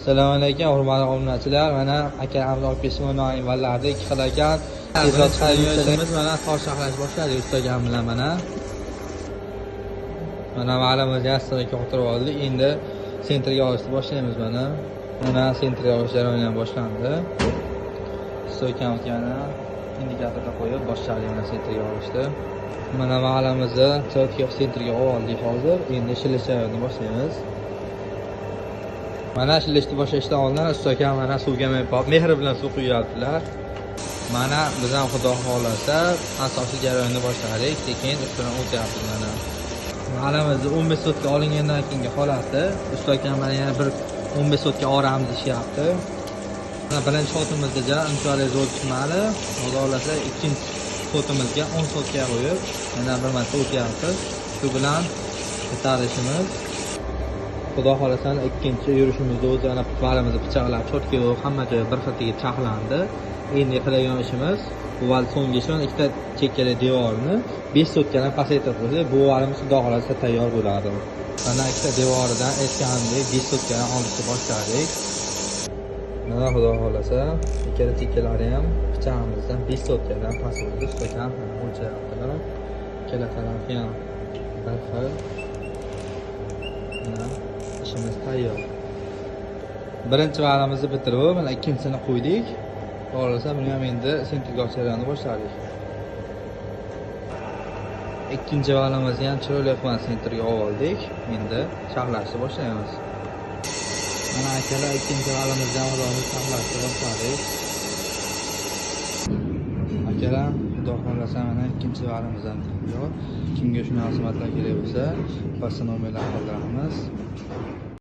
Assalomu alaykum, hurmatli obunachilar. Mana akamni olib kelishim vallarda ikki xil ekan. Tezroq chiqarib, mana tosh saqlash boshladi usta akam bilan mana. Mana valimiz yastig'iga o'tirib oldik. Endi sentrga olishni boshlaymiz mana. Mana sentrga olish jarayoni ham boshlandi. Usta akam yana indikatorni qo'yib boshladi mana sentrga olishni. Mana valimizni chotka sentrga oldik hozir. Endi ishlash jarayonini boshlaymiz. Mana ishlashni boshlashdan oldin usta akam mana suvga mehr bilan suv quyaptilar. Mana biz ham xudo xohlasa asosiy jarayonni boshladik, sekin ustidan o'tyapmiz mana. Valimizni 15 sotka olingandan keyingi holati. Usta akam mana yana bir 15 sotka oramiz deyishyapti. Mana birinchi xotimizda unchalik zo'r chiqmadi. Xudo xohlasa ikkinchi xotimizga 10 sotka qo'yib, yana bir marta o'tyapmiz. Shu bilan bitar ishimiz. Xudo xohlasa ikkinchi yurishimizda o'zi ana valimizni pichoqlab cho'tka hamma joyi bir xil tegib charxlandi. Endi qiladigan ishimiz bu val so'nggi ish ikkita chekkada devorni 5 sotkadan pasaytirib qo'ysak, bu valimiz xudo xohlasa tayyor bo'ladi. Mana ikkita devoridan aytganimdek 5 sotkadan olishni boshladik. Mana xudo xohlasa ikkala chekkalari ham pichog'imizdan 5 sotkadan past bo'ldi. Ustakam o'lchayaptilar. Ikkala tarafi ham bir xil. Mana ishimiz tayyor. Birinchi valimizni bitirib, mana ikkinchisini qo'ydik. Xohlasa buni ham endi sentrga jarayonni boshladik. Ikkinchi valimizni ham chiroyli qilib sentrga oldik. Endi charxlashni boshlaymiz. Mana akalar ikkinchi valimizni ham xudo charxlashni boshladik. Akalar, xudo xohlasa mana ikkinchi valimiz ham tayyor. Kimga shunaqa xizmatlar kerak bo'lsa, pastda nomerlar qoldiramiz.